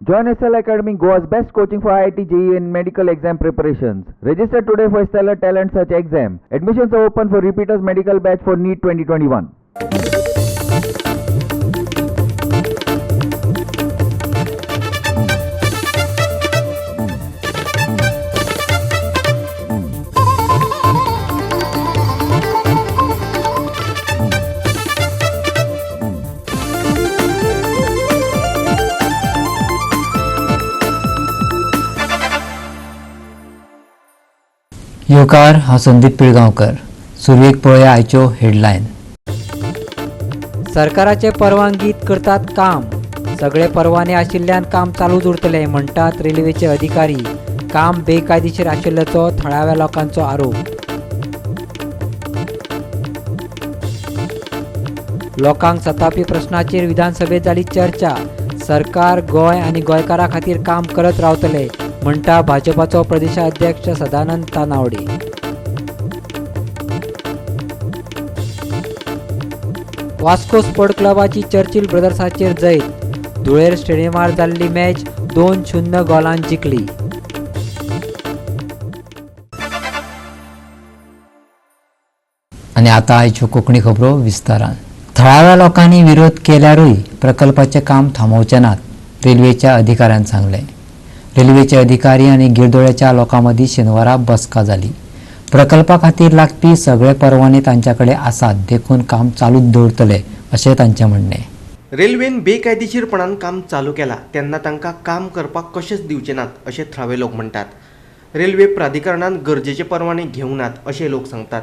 Join SL Academy, Goa's best coaching for IIT, JEE and medical exam preparations. Register today for Stellar Talent Search exam. Admissions are open for repeaters medical batch for NEET 2021. येवकार, हांव संदीप पिळगांवकर. सुरवेक पळोवया आयच्यो headline. सरकाराचे परवानगीत करतात काम. सगळे परवाने आशिल्ल्यान काम चालूच उरतलें म्हणटात रेल्वेचे अधिकारी. काम बेकायदेशीर आशिल्ल्याचो थळाव्या लोकांचो आरोप. लोकांक सतावपी प्रश्नाचेर विधानसभेत जाली चर्चा. सरकार गोंय आनी गोंयकारां खातीर काम करत रावतले म्हणटा भाजपाचो प्रदेशाध्यक्ष सदानंद तानावडे. वास्को स्पोर्ट क्लबाची चर्चिल ब्रदर्साचेर जैत. धुळेर स्टेडियमार जाल्ली मॅच 2-0 गोलान जिखली. आनी आतां आयच्यो कोंकणी खबरो विस्तारान. थळाव्या लोकांनी विरोध केल्यारूय प्रकल्पाचें काम थांबोवचे नात, रेल्वेच्या अधिकाऱ्यान सांगलें. रेल्वेचे अधिकारी आनी गिरदोळ्याच्या लोकां मदीं शेनवारा बसका जाली. प्रकल्पा खातीर लागपी सगळे परवाने तांच्या कडेन आसात, देखून काम चालूच दवरतले अशें तांचें म्हणणें. रेल्वेन बेकायदेशीरपणान काम चालू केला तेन्ना तांकां काम करपाक कशेंच दिवचे नात अशें थळावे लोक म्हणटात. रेल्वे प्राधिकरणान गरजेचे परवाने घेवंक नात अशें लोक सांगतात.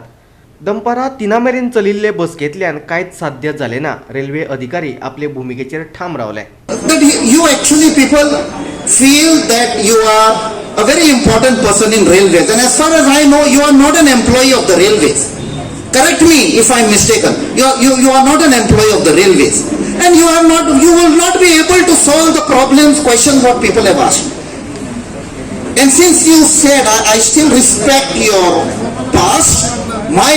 दनपारां 3 मेरेन चलिल्ले बसकेंतल्यान कांयच साध्य जालें ना. रेल्वे अधिकारी आपले भुमिकेचेर ठाम रावले. That you actually people feel that you are a very important person in railways, and as far as I know, you are not an employee of the railways. Correct me if I am mistaken. You are not an employee of the railways, and you will not be able to solve the problems, questions what people have asked. And since you said, I still respect your past, my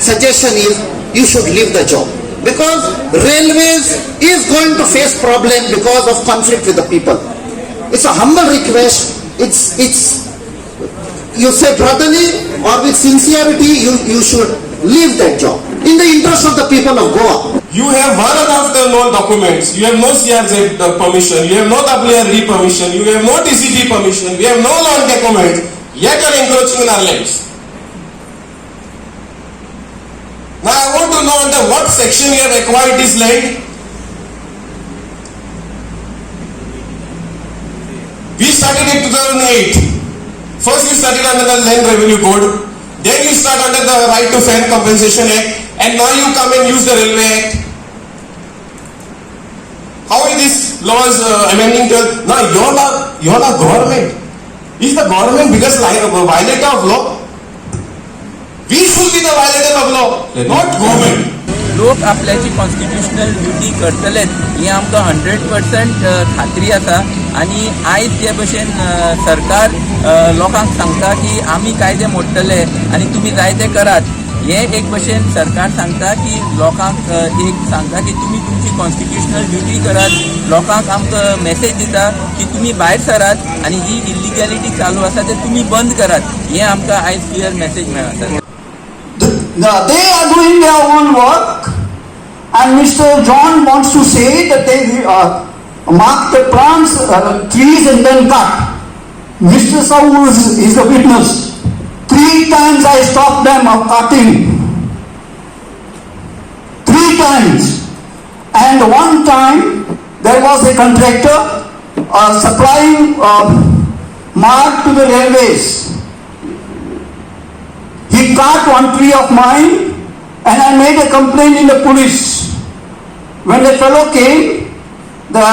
suggestion is you should leave the job, because railways is going to face problem because of conflict with the people. It's a humble request. It's you say brotherly or with sincerity, you should leave that job in the interest of the people of Goa. You have one after no documents, you have no CRZ permission, you have no WRD permission, you have no TCT permission, we have no land documents, yet you are encroaching in our lands. Now I want to know under what section you have acquired this land. We started in 2008. First you started under the Land Revenue Code, then you start under the Right to Fair Compensation Act, and now you come and use the Railway Act. How is this laws amending to? Now you all are government. Is the government biggest violator of law? We should be the violator of law, not government. लोक आपल्याची constitutional duty करतलेच ही आमकां 100% खात्री आसा. आनी आयज जे भशेन सरकार लोकांक सांगता की आमी कायदे मोडटले आनी तुमी जाय ते करात, हें एक भशेन सरकार सांगता की लोकांक एक सांगता की तुमी तुमची कॉन्स्टिट्युशनल ड्युटी करात. लोकांक आमकां मेसेज दिता की तुमी भायर सरात आनी जी इलिगॅलिटी चालू आसा ते तुमी बंद करात. हें आमकां आयज क्लियर मेसेज मेळ्ळा. They are doing their own work, and Mr. John wants to say that they mark the plants, trees and then cut. Mr. Saul is the witness. 3 times I stopped them of cutting. 3 times. And one time there was a contractor supplying mark to the railways. He cut one tree of mine and I made a complaint in the police. When the fellow came, the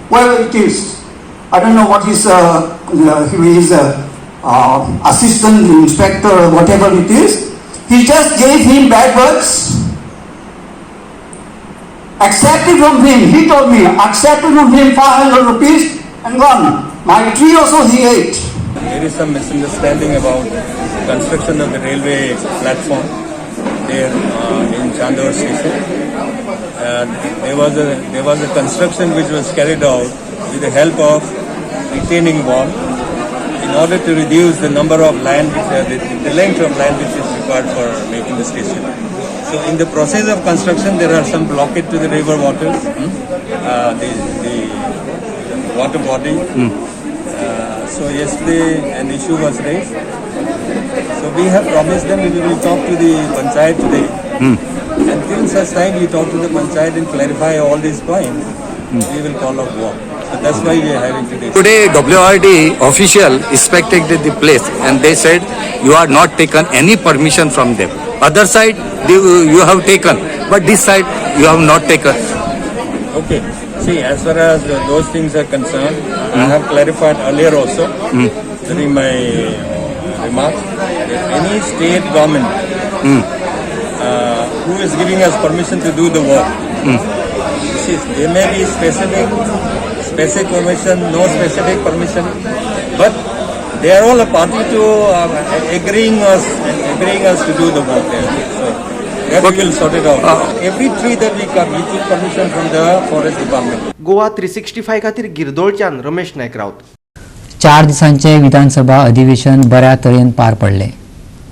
whoever it is, I don't know what his assistant inspector or whatever it is, he just gave him bad words. Accepted from him, he told me, accepted from him 500 rupees and gone. My tree also he ate. There is some misunderstanding about construction of the railway platform there in Chandor station. There was a construction which was carried out with the help of retaining wall in order to reduce the number of land, the length of land which is required for making the station. So in the process of construction, there are some blockade to the river waters, the water body. So yesterday an issue was raised. So we have promised them we will talk to the panchayat today. Until such time we talk to the panchayat and clarify all these points, we will call off work. So that's why we are having today. Today, WRD official inspected the place and they said you are not taken any permission from them. Other side you have taken, but this side you have not taken. Okay. See, as far as those things are concerned, I have clarified earlier also during my remarks that any state government who is giving us permission to do the work, see, there may be specific permission, no specific permission, but they are all a party to agreeing us to do the work there. So that we will sort it out. Every tree that we cut, we took permission from the forest department. Goa 365 खातीर गिरदोळच्यान रमेश नायक राऊत. 4 दिसांचे विधानसभा अधिवेशन बऱ्या तरेन पार पडलें.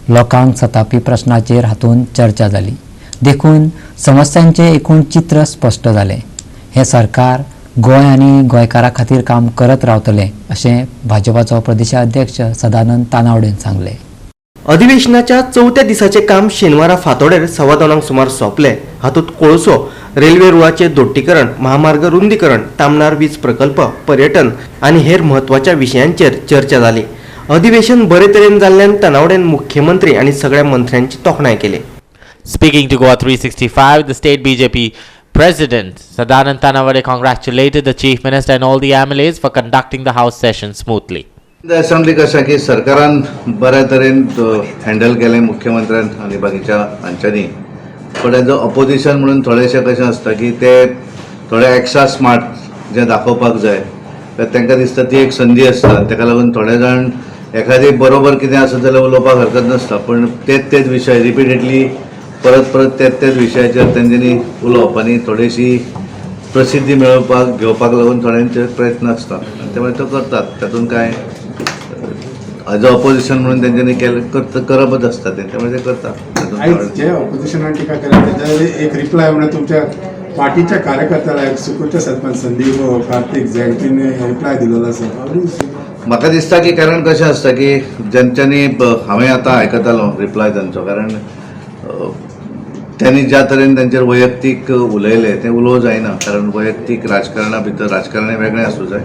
लोकांक सतापी प्रश्नाचेर हातूंत चर्चा जाली, देखून समस्यांचें एकूण चित्र स्पश्ट जालें. हें सरकार गोंय आनी गोंयकारां खातीर काम करत रावतलें अशें भाजपाचो प्रदेशाध्यक्ष सदानंद तानावडेन सांगलें. अधिवेशनाच्या चवथ्या दिसाचें काम शेनवारा फांतोडेर 2:15 सुमार सोंपलें. हातूंत कोळसो, रेल्वे रुळाचें दोट्टीकरण, महामार्ग रुंदीकरण, तामनार वीज प्रकल्प, पर्यटन आनी हेर म्हत्वाच्या विशयांचेर चर्चा जाली. अधिवेशन बरे तरेन जाल्ल्यान तानावडेन मुख्यमंत्री आनी सगळ्या मंत्र्यांची तोखणाय केली. Speaking to Goa 365, the state BJP president Sadanand Tanavade congratulated the chief minister and all the MLAs for conducting the House session smoothly. Assembly कशें की सरकारान बऱ्या तरेन हँडल केलें, मुख्यमंत्र्यान आनी बाकीच्या हांच्यांनी. पण एज अ ऑपोजिशन म्हणून थोडेशें कशें आसता की ते थोडे एक्स्ट्रा स्मार्ट जें दाखोवपाक जाय, तर तांकां दिसता ती एक संदी आसता आनी ताका लागून थोडे जाण एखादी बरोबर कितें आसत जाल्यार उलोवपाक हरकत नासता, पण तेच तेच विशय रिपिटेडली परत परत तेच तेच विशयाचेर तेंच्यांनी उलोवप आनी थोडीशी प्रसिद्धी मेळोवपाक घेवपाक लागून थोड्यांचे प्रयत्न आसता आनी त्यामुळे तो करतात. तातूंत काय, एज अ ऑपोजिशन म्हणून तेंच्यांनी केलें करपच आसता तें, त्यामुळे ते करतात. तातूंत आयज जे ऑपोजिशनान टिका केल्या त्याच्यावर एक रिप्लाय म्हणून तुमच्या पार्टीच्या कार्यकर्त्याला, एक सुकूरच्या सरपंच संदीप कार्तिक झेंगटीने रिप्लाय दिलेलो आसा. म्हाका दिसता की कारण कशें आसता की जेंच्यांनी हांवें आतां आयकतालो रिप्लाय तांचो, कारण त्यांनी ज्या तरेन तांचेर वैयक्तीक उलयलें तें उलोवं जायना, कारण वैयक्तीक राजकारणा भितर राजकारण हें वेगळें आसूं जाय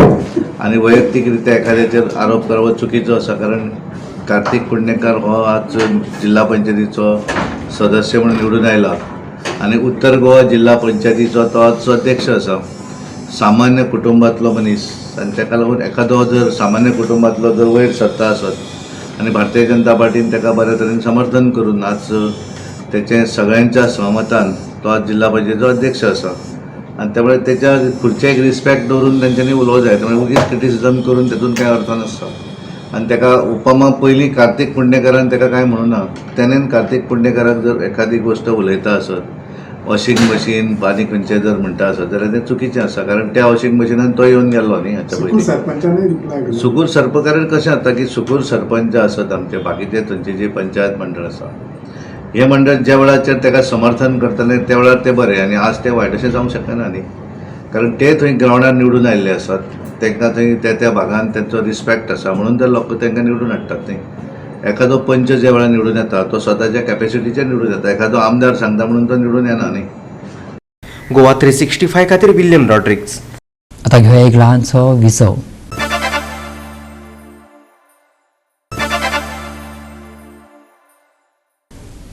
आनी वैयक्तीक रित्या एखाद्याचेर आरोप करप चुकीचो आसा. कारण कार्तीक कुडणेकार हो आज जिल्हा पंचायतीचो सदस्य म्हणून निवडून आयला आनी उत्तर गोवा जिल्हा पंचायतीचो तो आज अध्यक्ष आसा. सामान्य कुटुंबांतलो मनीस आनी ताका लागून एखादो जर सामान्य कुटुंबांतलो जर वयर सरता आसत आनी भारतीय जनता पार्टीन ताका बऱ्या तरेन समर्थन करून आज तेचें सगळ्यांच्या सहमतान तो आज जिल्हा पंचायतीचो अध्यक्ष आसा आनी त्यामुळे तेच्या खुर्चेक रिस्पेक्ट दवरून तेंच्यांनी उलोवंक जाय. त्यामुळे उगीच क्रिटिसिजम करून तेतून कांय अर्थ नासता आनी ताका उपमा पयलीं कार्तीक कुडणेकारान ताका कांय म्हणूना. तेणेन कार्तीक कुडणेकाराक जर एखादी गोश्ट उलयता आसत, वॉशिंग मशीन आनी खंयचें जर म्हणटा आसत जाल्यार तें चुकीचें आसा, कारण त्या वॉशिंग मशिनान तो येवन गेल्लो न्ही हाच्या सुकूर पयलीं. सरपंचानूय रिप्लाय केलो. सुकूर सरपंच, कारण कशें जाता की सुकूर सरपंच आसत, आमचे बाकीचे थंयचे जे पंचायत मंडळ आसा, हे मंडळ ज्या वेळाचेर ताका समर्थन करतले त्या वेळार ते बरे आनी आज ते वायट अशें जावंक शकना न्ही, कारण ते थंय ग्रावंडार निवडून आयिल्ले आसात. तांकां थंय त्या त्या भागान तांचो रिस्पेक्ट आसा म्हणून ते लोक तांकां निवडून हाडटात न्ही. एखादो पंच ज्या वेळार निवडून येता तो स्वताच्या कॅपेसिटीचेर निवडून येता, एखादो आमदार सांगता म्हणून तो निवडून येना न्ही. गोवा 365 खातीर विल्यम रॉड्रिग्स. आता घेवया एक ल्हानसो विसव.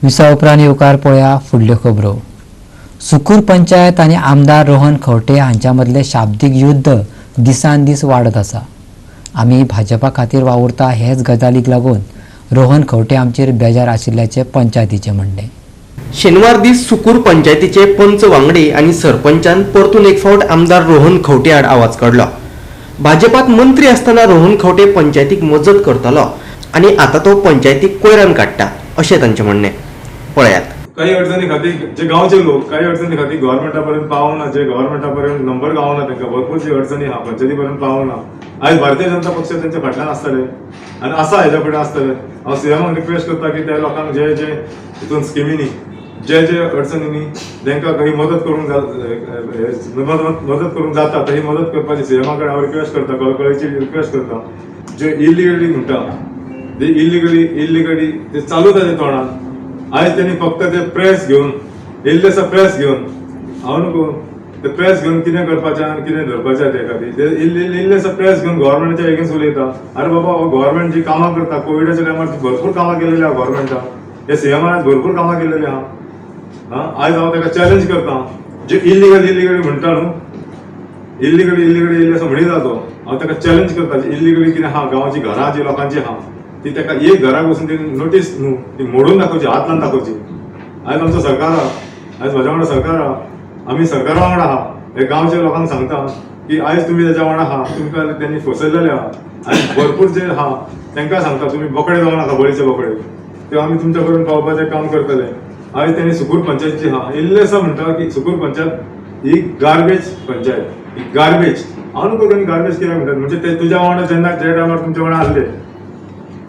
विसवा उपरांत येवकार पळया फुडल्यो खबरो. सुकूर पंचायत आनी आमदार रोहन खंवटे हांच्या मदलें शाब्दीक युद्ध दिसान दीस वाडत आसा. आमी भाजपा खातीर वावुरता हेच गजालीक लागून रोहन खंवटे आमचेर बेजार आशिल्ल्याचें पंचायतीचें म्हणणें. शेनवार दीस सुकूर पंचायतीचे पंच वांगडी आनी सरपंचान परतून एक फावट आमदार रोहन खंवटे आड आवाज काडलो. भाजपात मंत्री आसतना रोहन खंवटे पंचायतीक मजत करतालो आनी आतां तो पंचायतीक कोयरान काडटा अशें तांचें म्हणणें. पळयात. काही अडचणी खातीर जे गांवचे लोक काही अडचणी खातीर गव्हर्मेंटा पर्यंत पावना, जे गव्हर्मेंटा पर्यंत नंबर गावना, तांकां भरपूर जी अडचणी आहा पंचायती पर्यंत पावना. आयज भारतीय जनता पक्ष तेंच्या फाटल्यान आसतले आनी आसा हेज्या फुडें आसतले. हांव सीएमाक रिक्वेस्ट करता की त्या लोकांक जे जे हितून स्किमींनी जे जे अडचणींनी तांकां काही मदत करूंक मदत करूंक जाता तरी मदत करपाची सीएमा कडेन हांव रिक्वेस्ट करता, कळकळीची रिक्वेस्ट करता. जे इलिगली म्हणटा ते इलिगली ते चालूच आसा तोंडान. आयज तेणी फक्त ते प्रेस घेवन इल्लेसो प्रेस घेवन हांव न्हू ते प्रेस घेवन कितें करपाचें आनी कितें धरपाचें ते खातीर ते इल्लेसो प्रेस घेवन गव्हर्मेंटाच्या एगेन्स्ट उलयता. आरे बाबा, हो गव्हर्मेंट जी कामां करता कोविडाच्या टायमार भरपूर कामां केलेली आहा गव्हर्मेंटान, हे सीएमान आयज भरपूर कामां केलेली आहा. आयज हांव ताका चॅलेंज करता, जे इलिगली म्हणटा न्हू, इलिगली इल्लेसो म्हणीत तो, हांव ताका चॅलेंज करता. जे इलिगली कितें आहा गांवची घरां जी लोकांची आहा ती ताका एक घराक वचून ती नोटीस न्हू ती मोडून दाखोवची, हात लावन दाखोवची. आयज आमचो सरकार आहा, आयज म्हज्या वांगडा सरकार आहा, आमी सरकारा वांगडा आहा. हे गांवच्या लोकांक सांगता की आयज तुमी तेज्या वांगडा आहा, तुमकां तेणी फसयलेले आहा. आनी भरपूर जे आहा तांकां सांगता तुमी बोकडे जावं नाका, बळीचे बोकडे, ते आमी तुमच्या करून पावपाचें काम करतले. आयज तेणी सुकूर पंचायत जी आहा इल्लेसो म्हणटा की सुकूर पंचायत ही गार्बेज पंचायत, ही गार्बेज. हांव न्हू तेणी गार्बेज कित्याक म्हणटात, म्हणजे ते तुज्या वांगडा जेन्ना जे टायमार तुमच्या वांगडा आसले,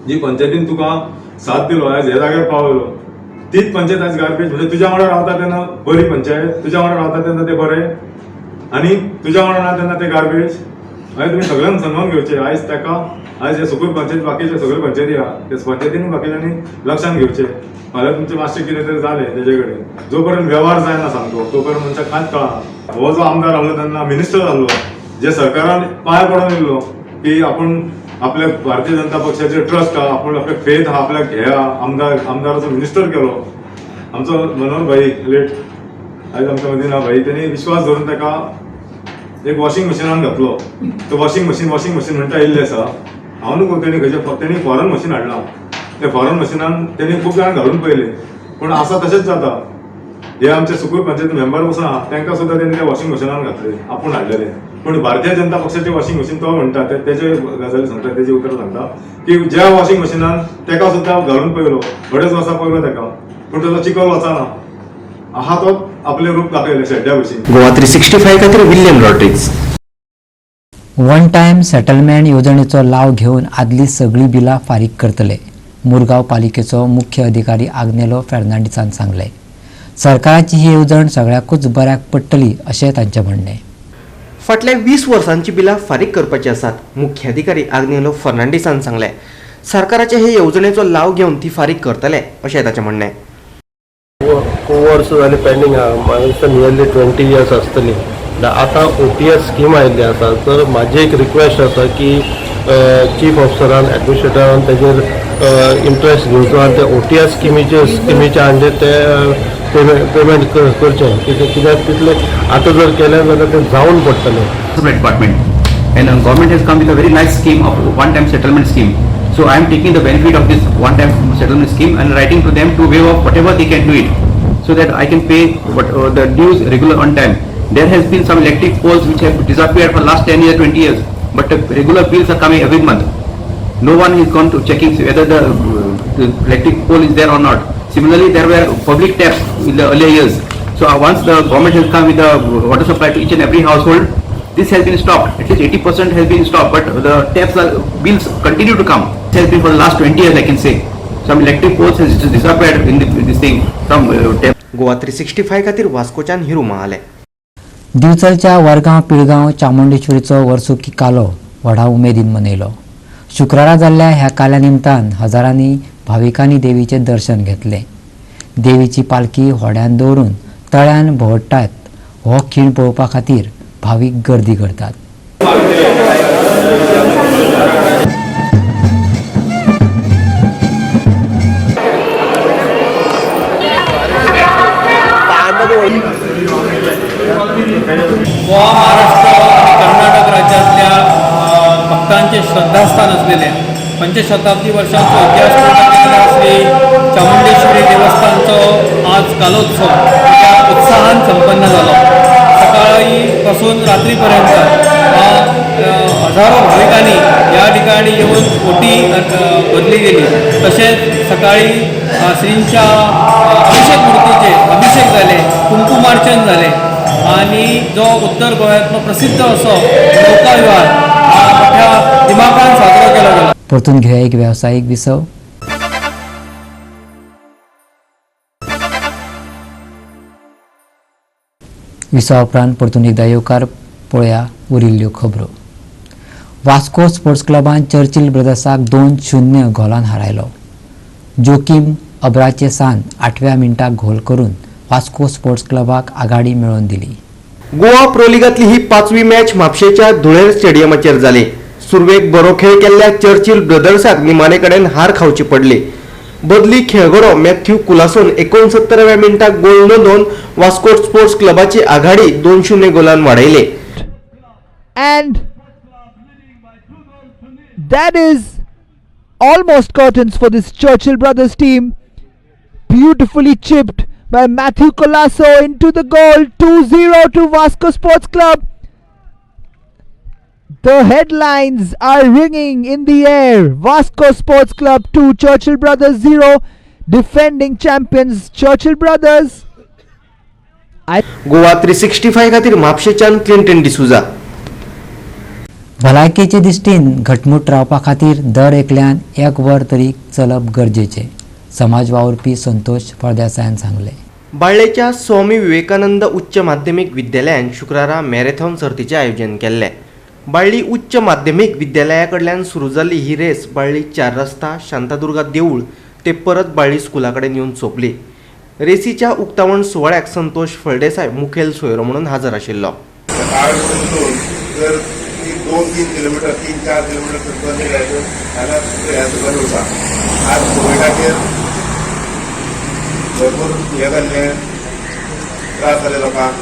जी पंचायतीन तुका साथ दिलो, आयज ह्या जाग्यार पावलो, तीच पंचायत आयज गार्बेज. म्हणजे तुज्या वांगडा रावता तेन्ना बरी पंचायत, तुज्या वांगडा रावता तेन्ना ते बरे, आनी तुज्या वांगडा ना तेन्ना ते गार्बेज. आयज तुमी सगळ्यांक समजून घेवचें. आयज ताका आयज हे सुकूर पंचायत बाकीचे सगळे पंचायती आहा ते पंचायतीन बाकीच्यांनी लक्षांत घेवचें. फाल्यां तुमचें मातशें कितें तरी जालें तेजे कडेन, जो पर्यंत वेव्हार जायना सामको तो पर्यंत मनशाक कांयच कळना. हो जो आमदार आहलो तेन्ना मिनिस्टर आहलो, जे सरकारान पांय पडोन येयल्लो की आपूण आपल्या भारतीय जनता पक्षाचे ट्रस्ट आहा, आपूण आपल्या फेथ आहा, आपल्याक हे आहा, आमदाराचो मिनिस्टर केलो आमचो मनोहर भाई लेट, आयज आमच्या मदीं ना भाई, तेणी विश्वास धरून ताका एक वॉशिंग मशिनान घातलो. तो वॉशिंग मशीन म्हणटा येयल्लें आसा, हांव न्हू तेणी खंयचें तेणी फॉरन मशीन हाडलां, ते फॉरन मशिनान तेणी खूब जाणां घालून पळयलें, पूण आसा तशेंच जाता. हे आमचे सुकूर पंचायत मेंबर पसून आहा तांकां सुद्दां तेणी त्या वॉशिंग मशिनान घातले, आपूण हाडलेले. पूण भारतीय जनता पक्षाचे वॉशिंग मशीन तो म्हणटा, तेजे गजाली सांगता, तेजे उतरां सांगता की ज्या वॉशिंग मशिनान तेका सुद्दां घालून पळयलो, बरेच वर्सां पळयलो तेका, पूण तेजो चिखल वचना आहा, तो आपलें रूप दाखयलें शेड्ड्या भशेन. गोवा 365 खातीर William Rodrigues. One time settlement येवजणेचो लाव घेवन आदली सगळीं बिलां फारीक करतले, मुरगांव पालिकेचो मुख्य अधिकारी आग्नेलो फेर्नांडीसान सांगलें. सरकाराची ही येवजण सगळ्याकूच बऱ्याक पडटली अशें तांचें म्हणणें. फाटल्या 20 वर्सांची बिलां फारीक करपाची आसात, मुख्य अधिकारी आग्नेलो फर्नांडीसान सांगलें. सरकाराचे हे येवजणेचो लाव घेवन ती फारीक करतले अशें ताचें म्हणणें. खूब वर्सां जालीं पेंडींग आहा, म्हाका दिसता नियरली 20 इयर्स आसतली. आतां OTS scheme आयिल्ली आसा, तर म्हाजी एक रिक्वेस्ट आसा की चीफ ऑफिसरान एडमिनिस्ट्रेटरान तेजेर इंट्रस्ट घेवचो आनी ते OTS स्किमीच्या अंडर ते पेमेंट करचें, कित्याक तितलें आतां जर केलें जाल्यार तें जावन पडटलें. Department and government has come with a very nice scheme of one time settlement scheme. So I am taking the benefit of this one time settlement scheme and writing to them to waive off whatever they can do it, so that I can pay what the dues regular on time. There has been some electric poles which have disappeared for last 10 years, 20 years, but the regular bills are coming every month. No one has gone to checking whether the electric pole is there or not. Similarly, there were public taps in the earlier years. So once the government has come with the water supply to each and every household, this has been stopped. At least 80% has been stopped, but the taps are, bills continue to come. It has been for the last 20 years, I can say. Some electric poles has disappeared in this thing. Some tap. Goa 365 खातीर वास्कोच्यान हिरू महाले. दिवचलच्या वरगांव पिळगांव चामुंडेश्वरीचो वर्सुकी कालो व्हडा उमेदीन मनयलो. शुक्रारा जाल्ल्या ह्या काल्या निमतान हजारांनी भाविकांनी देवीचें दर्शन घेतलें. देवीची पालखी होड्यान दवरून तळ्यान भोंवटात हो खीण पळोवपा खातीर भावीक गर्दी करतात. गोवा, महाराष्ट्र आणि कर्नाटक राज्यांतल्या भक्तांचे श्रद्धास्थान असलेले पंचशताब्दी वर्षांचो इतिहास पूर्ण केलेला श्री चामुंडेश्वरी देवस्थानचो आज कालोत्सव मोठ्या उत्साहान संपन्न जालो. सकाळी पासून रात्रीपर्यंत हजारो भाविकांनी ह्या ठिकाणी येऊन ओटी भरली गेली. तसेच सकाळी श्रींच्या अभिषेक मूर्तीचे अभिषेक जाले, कुंकुमार्चन जाले आणि जो उत्तर गोव्यांतलो प्रसिद्ध असो नौका विहार हा मोठ्या दिमाखान साजरो केलो गेलो. परतून घेवया एक वेवसायीक विसव. विसवा उपरांत परतून एकदा येवकार पळया उरिल्ल्यो खबरो. वास्को स्पोर्ट्स क्लबान चर्चिल ब्रदर्साक 2-0 गोलान हारायलो. जोकीम अब्राचे सान 8व्या मिनटाक गोल करून वास्को स्पोर्ट्स क्लबाक आघाडी मेळोवन दिली. गोवा प्रो लिगांतली ही 5वी मॅच म्हापशेच्या धुळेर स्टेडियमाचेर जाली. सुरवेक बरो खेळ केल्ल्या चर्चिल ब्रदर्साक निमाणे कडेन हार खावची पडली. बदली खेळगडो मॅथ्यू कुलासोन 69व्या मिनटाक गोल नोंदोवन वास्को स्पोर्ट्स क्लबाची आघाडी 2-0 गोलान वाडयली. And that is almost curtains for this Churchill Brothers team. Beautifully chipped by Matthew Colasso into the goal. 2-0 to Vasco Sports Club. The headlines are ringing in the air. Vasco Sports Club 2, Churchill Brothers 0. Defending champions Churchill Brothers. Goa 365 खातीर म्हापशेच्यान Clinton D'Souza. भलायकेचे दृश्टीन घटमूट रावपा खातीर दर एकल्यान एक वर तरी चलप गरजेचें, समाज वावुरपी संतोष फळदेसायान सांगलें. बाळ्ळेच्या स्वामी विवेकानंद उच्च माध्यमीक विद्यालयान शुक्रारा मॅरेथॉन सर्तीचें आयोजन केल्लें. बाळ्ळी उच्च माध्यमीक विद्यालया कडल्यान सुरू जाल्ली ही रेस बाळ्ळी 4 रस्ता शांतादुर्गा देऊळ ते परत बाळ्ळी स्कुला कडेन येवन सोंपली. रेसीच्या उक्तावण सुवाळ्याक संतोष फळदेसाय मुखेल सोयरो म्हणून हजर आशिल्लो. 2-3 किलोमीटर 3-4 किलोमीटर चलपाचें जाल्यार हें बरें उरता. आज कोविडाचेर भरपूर हें जाल्लें, त्रास जाले लोकांक,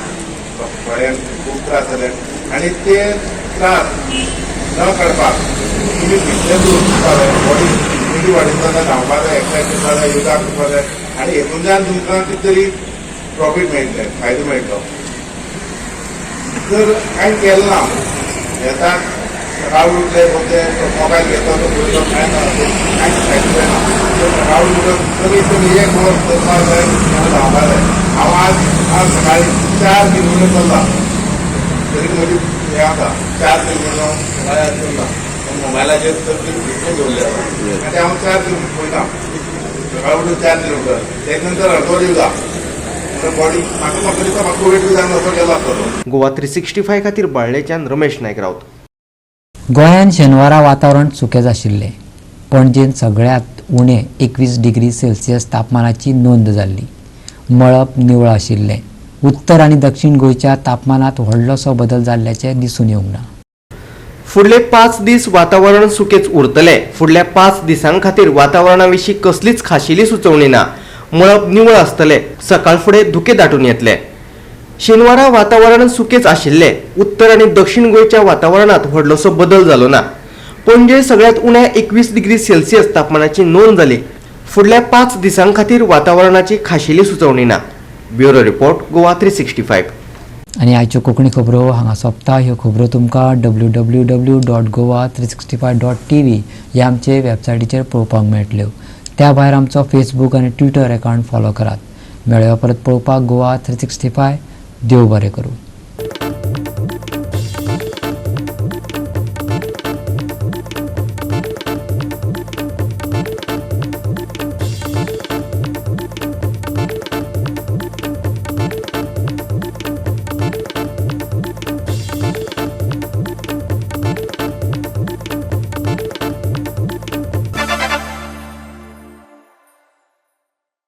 थोड्यांक खूब त्रास जाले आनी ते त्रास न काडपाक तुमी फिटनेस दवरपाक जाय, बॉडी इम्युनिटी वाडयता जाय, धांवपाक जाय, एक्सरसायज करपाक जाय, योगा करपाक जाय आनी हेतूंतल्यान तुमकां कितें तरी प्रॉफीट मेळटलें, फायदो मेळटलो. तर कांय केलें ना, येतात सकाळ उठले बोलते मोबायल घेतो तो पळयतो, कांय ना, कांयच फायदो जायना. सकाळ उठून कमीत कमी एक वर चलपाक जाय, धांवपाक जाय. हांव आज सकाळी 4 किलोमिटर चल्ला, तरी म्हजी हें आसा 4 किलोमिटर सकाळी आज चल्ला. मोबायलाचेर तकली फिटनेस दवरली आसा आनी हांव 4 किलोमिटर पळयता, सकाळ उठून 4 किलोमिटर, तेजे नंतर अर्दवर योगा. बॉडी म्हाका दिसता म्हाका वेट जावन असो गेलो आसतलो. गोवा 365 खातीर बाळ्ळेच्यान रमेश नायक राऊत. गोंयांत शेनवारा वातावरण सुकेंच आशिल्लें. पणजेंत सगळ्यांत उणें 21 डिग्री सेल्सियस तापमानाची नोंद जाल्ली. मळब निवळ आशिल्लें. उत्तर आनी दक्षिण गोंयच्या तापमानांत व्हडलोसो बदल जाल्ल्याचें दिसून येवंक ना. फुडले 5 दीस वातावरण सुकेंच उरतलें. फुडल्या 5 दिसां खातीर वातावरणा विशीं कसलीच खाशेली सुचोवणी ना. मळब निवळ आसतलें. सकाळ फुडें धुकें दाटून येतलें. शेनवारा वातावरण सुकेंच आशिल्लें. उत्तर आनी दक्षिण गोंयच्या वातावरणांत व्हडलोसो बदल जालो ना. पणजे सगळ्यांत उण्या 21 डिग्री सेल्सियस तापमानाची नोंद जाली. फुडल्या 5 दिसां खातीर वातावरणाची खाशेली सुचोवणी ना. Bureau report, Goa 365. आनी आयच्यो कोंकणी खबरो हांगा सोंपता. ह्यो खबरो तुमकां www.goa365.tv ह्या आमचे वेबसायटीचेर पळोवपाक मेळटल्यो. त्या भायर आमचो फेसबूक आनी ट्विटर अकावंट फॉलो करात. मेळया परत पळोवपाक गोवा 365. देव बरें करूं.